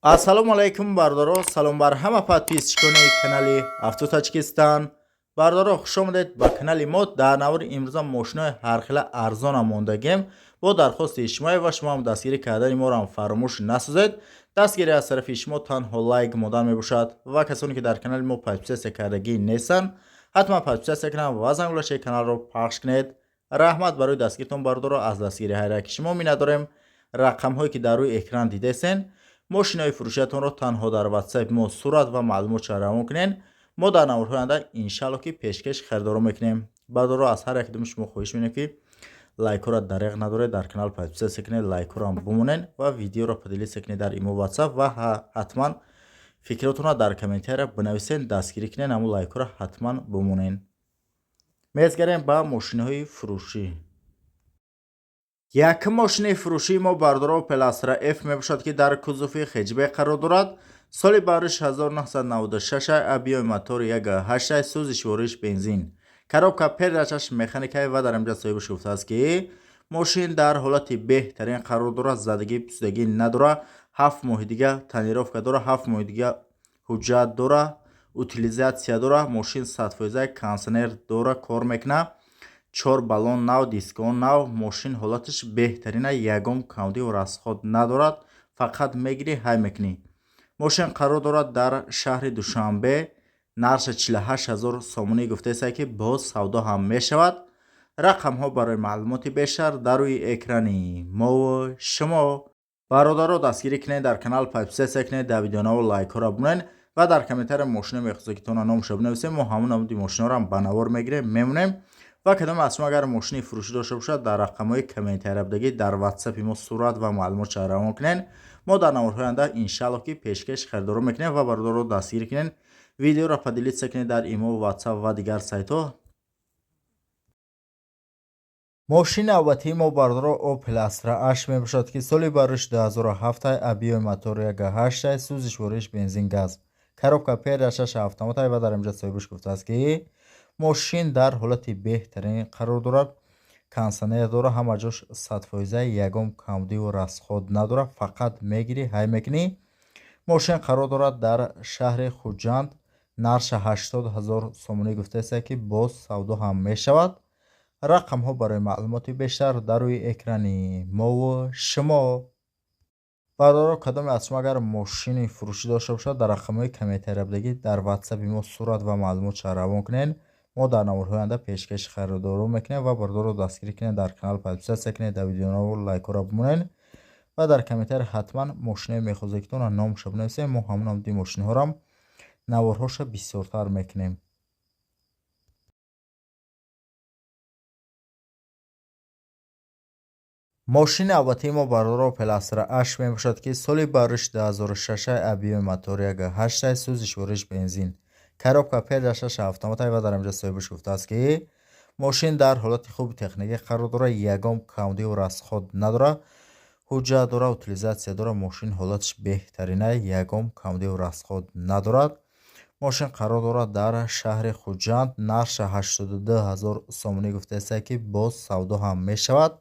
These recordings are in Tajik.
Ассалому алайкум, бародаро, салом бар ҳама подписчикони канали Авто Таҷикистон. Бародаро, хуш омадед ба канали мо. Дар навори имрӯза мошинои ҳархела арзона мондагем бо дархости шумое ва шумо ҳам дастгирӣ кардани моро ҳам фаромӯш насозед. Дастгирӣ аз тарафи шумо танҳо лайк мондан мебошад ва касоне ки дар канали мо подписаться кардагӣ нестанд, ҳатман подписаться кунанд ва зангулачаи каналро пахш кунед. Раҳмат барои дастгиритон, бародаро, аз дастгири ҳар яки шумо миннатдорем. Рақамҳое ки дар рӯи экран дидесен, мошинои фурӯшиятонро танҳо дар ватсапи мо сурат ва маълумотша равон кунед. Мо дар наворҳои оянда, иншаалло, ки пешкаш харидоро мекунем. Бародаро, аз ҳар яки думи шумо хоҳиш менем, ки лайкҳоро дареғ надоред, дар канал подписаться кунед, лайкҳоро бимонед ва видеоро поделиться кунед дар имо, ватсап ва ҳатман фикротонро дар комментария бинависед. Дастгирӣ кунед, ҳамун лайкҳоро ҳатман бимонед. Мезгарем ба мошинаҳои фурӯшӣ. Якум мошинаи фурӯшии мо, бародаро, Опел Астра F мебошад, ки дар кузови хэтчбек қарор дорад. Соли бариш 1996, объёми мотори 1,8, сӯзишвориш бензин, коробка передачаш механикай ва дар инҷа соҳибаш гуфтааст, ки мошин дар ҳолати беҳтарин қарор дорад, задагӣ пусидагӣ надорад, 7 моҳи дига тонировка дорад, 7 моҳи дига ҳуҷҷат дорад, утилизация дорад. Мошин 100%, кондиционер дора, кор мекунад, чор баллон нав, дискон нав. Мошин ҳолаташ беҳтарина, ягон камбудиву расход надорад, фақат мегирӣ, ҳай мекунӣ. Мошин қарор дорад дар шаҳри Душанбе. Нархша 48 ҳазор сомонӣ гуфтааст, ки боз савдо ҳам мешавад. Рақамҳо барои маълумоти бештар дар рӯи экрани мову шумо. Бародаро, дастгирӣ кунед, дар канал подписаться кунед, дар видеонаву лайкҳоро бимонед ва дар комментария мошино мехостед, ки тона номаша бинависем, мо ҳамон намуди мошиноро ба навор мегирем, мемонем. Ва кадоме аз шумо агар мошини фурӯшӣ дошта бошад, дар рақамҳои комментария будагӣ дар ватсапи мо сурат ва маълумотша равон кунед. Мо дар наворҳои оянда, иншаалло, ки пешкаш харидоро мекунем. Ва бародаро, дастгирӣ кунед, видеоро поделиться кунед дар имо, ватсап ва дигар сайтҳо. Мошини навбатии мо, бародаро, Опел Астра H мебошад, ки соли бариш 2007, объёми мотори 1,8, сӯзишвориш бензин, газ, коробка передачаш автоматай ва дар инҷа соҳибаш гуфтааст, ки мошин дар ҳолати беҳтарин қарор дорад, кондиционер дорад, ҳама ҷош 100%, ягон камбудиву расход надорад, фақат мегирӣ, ҳай мекунӣ. Мошин қарор дорад дар шаҳри Хуҷанд. Нархша 80 000 сомонӣ гуфтааст, ки боз савдо ҳам мешавад. Рақамҳо барои маълумоти бештар дар рӯи экрани мову шумо. Бародаро, кадоме аз шумо агар мошини фурӯшӣ дошта бошад, дар рақамҳои комментария будагӣ дар ватсапи мо сурат ва маълумотша равон кунед. Мо дар наворҳои оянда пешкаши харидоро мекунем. Ва бародаро, дастгирӣ кунед, дар канал подписаться кунед, дар видеонаво лайкҳоро бимонед ва дар комментария ҳатман мошиное мехоҳед, ки тона номаша бинависем, мо ҳамон намуди мошиниҳоро наворҳоша бисёртар мекунем. Мошини навбатии мо, бародаро, Опел Астра H мебошад, ки соли бариш 2006, объёми мотори 1,8, сӯзишвориш бензин, коробка передачаш автоматай ва дар инҷа соҳибаш гуфтааст, ки мошин дар ҳолати хуби техникӣ қарор дорад, ягон камбудиву расход надорад, ҳуҷҷат дорад, утилизация дорад. Мошин ҳолаташ беҳтарина, ягон камбудиву расход надорад. Мошин қарор дорад дар шаҳри Хуҷанд. Нархша 82 000 сомонӣ гуфтааст, ки боз савдо ҳам мешавад.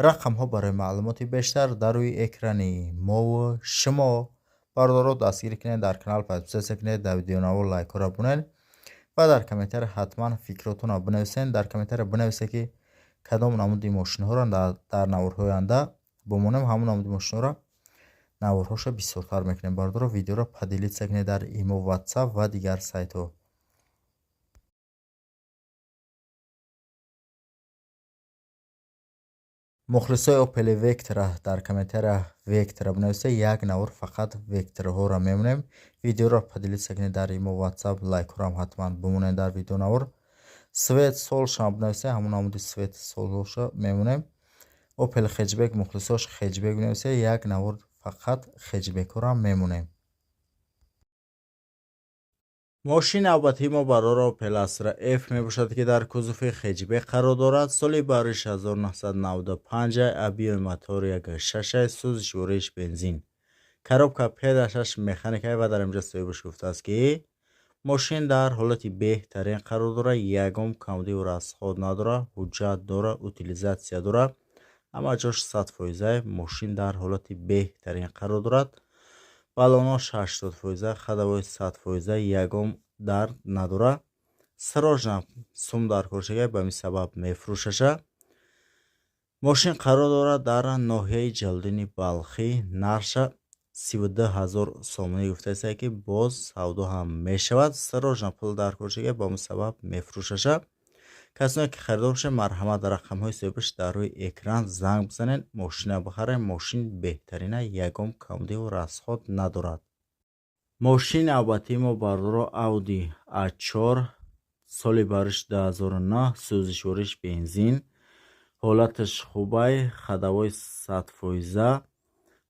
Рақамҳо барои маълумоти бештар дар рӯи экрани мову шумо. Бародаро, дастгирӣ кунед, дар канал подписаться кунед, дар видеонаво лайкҳоро бимонед ва дар комментария ҳатман фикротонро бинависед. Дар комментария бинависед, ки кадом намуди мошинҳоро дар наворҳои оянда бимонем, ҳамон намуди мошинҳоро наворҳоша бисёртар мекунем. Бародаро, видеоро поделиться кунед дар имо, ватсап ва дигар сайтҳо. Мухлисои Опели Вектора дар комментария Вектора бинависед, як навор фақат Векторҳоро мемонем. Видеоро поделиться кунед дар имо, ватсап, лайкҳоро ҳатман бимонед. Дар видеонавор цвет солшам бинависед, ҳамон намуди цвет солҳоша мемонем. Опел хэтчбек мухлисош хэтчбек бинависед, як навор фақат хэтчбекҳоро мемонем. Мошини навбатии мо, бародаро, Опел Астра F мебошад, ки дар кузови хэтчбек қарор дорад. Соли бариш 1995, объёми мотори 1,6, сӯзишвориш бензин, коробка передачаш механикай ва дар инҷа соҳибаш гуфтааст, ки мошин дар ҳолати беҳтарин қарор дорад, ягон камбудиву расход надорад, ҳуҷҷат дорад, утилизация дорад, ҳама ҷош 100%. Мошин дар ҳолати беҳтарин қарор дорад. Баллонош 80%, ходовой 100%, ягон дард надора. Срочно сум даркор шага, ба ҳамин сабаб мефурӯшаша. Мошин қарор дорад дар ноҳияи Ҷалолиддини Балхӣ. Нархша 32 000 сомонӣ гуфтааст, ки боз савдо ҳам мешавад. Срочно пул даркор шага, ба ҳамин сабаб мефурӯшаша. Касоне ки харидор бошед, марҳамат, рақамҳои соҳибаш дар рӯи экран, занг бизанед, мошина бихаред. Мошин беҳтарина, ягон камбудиву расход надорад. Мошини навбатии мо, бардоро, Audi A4, соли бариш 2009, сӯзишвориш бензин, ҳолаташ хубай, ходовой 100%,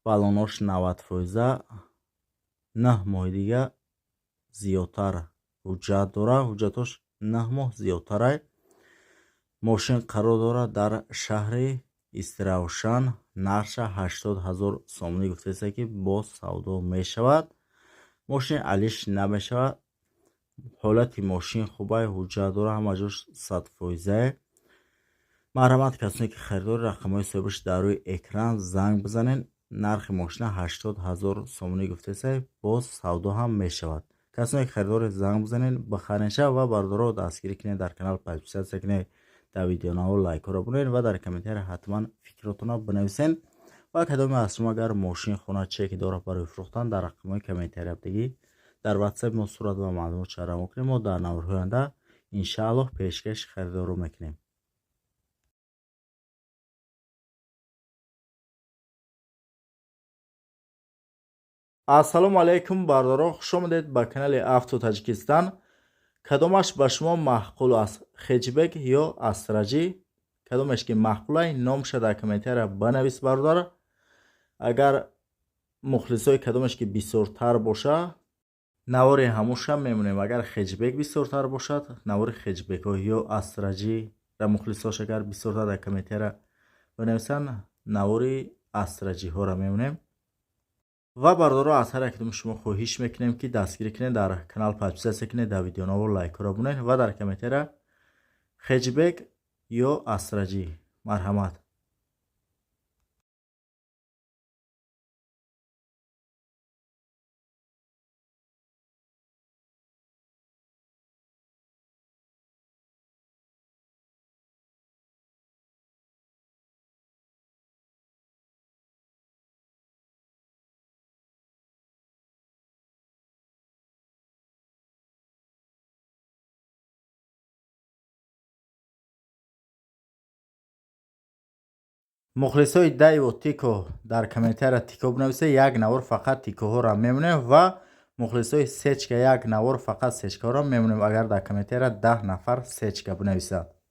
баллонош 90%, 9 моҳи дига зиёдтар ҳуҷҷат дорад, ҳуҷҷатош 9 моҳ зиёдтарай. Мошин қарор дорад дар шаҳри Истиравшан. Нархша 80 000 сомонӣ гуфтааст, ки боз савдо мешавад. Мошин алиш намешавад, ҳолати мошин хубай, ҳуҷҷат дорад, ҳама ҷош 100%-е. Марҳамат, касоне ки харидори, рақамҳои соҳибаш дар рӯи экран, занг бизанед. Нархи мошина 80 000 сомонӣ гуфтааст, боз савдо ҳам мешавад. Касоне ки харидори, занг бизанед, бихаренша. Ва бародаро, дастгирӣ кунед, дар канал подписаться кунед, дар видеонаво лайкҳоро бунед ва дар комментария ҳатман фикротонро бинависед. Ва кадоме аз шумо агар мошин, хона, чеки дорад барои фурӯхтан, дар рақамҳои комментария дар ватсап мо сурат ва маълумот равон кунем, мо дар наворҳои оянда иншааллоҳ пешкаши харидорро мекунем. Ассалому алайкум, бародаро, хушомадед ба канали Авто Таҷикистан. Кадомаш ба шумо маъқул аст, хетчбек ё Астра Ҷи? Кадомеш ки маъқулай, номша дар комментария банавис, бародар. Агар мухлисои кадомеш ки бисёртар боша, навори ҳамуша мемонем. Агар хетчбек бисёртар бошад, навори хетчбекҳо, ё Астра Ҷи ра мухлисош агар бисёртар дар комментария бинависанд, навори Астра Ҷиҳоро мемонем. Ва бародаро, аз ҳар якдуми шумо хоҳиш мекунем, ки дастгирӣ кунед, дар канал подписаться кунед, дар видеонаво лайкҳоро бунед ва дар комментария хетчбек ё Астра Ҷи, марҳамат. Мухлисои Дайву Тико дар комментария Тико бинависед, як навор фақат Тикоҳоро мемонем, ва мухлисои Сечка як навор фақат Сечкаҳоро мемонем, агар дар комментария 10 нафар Сечка бинависад.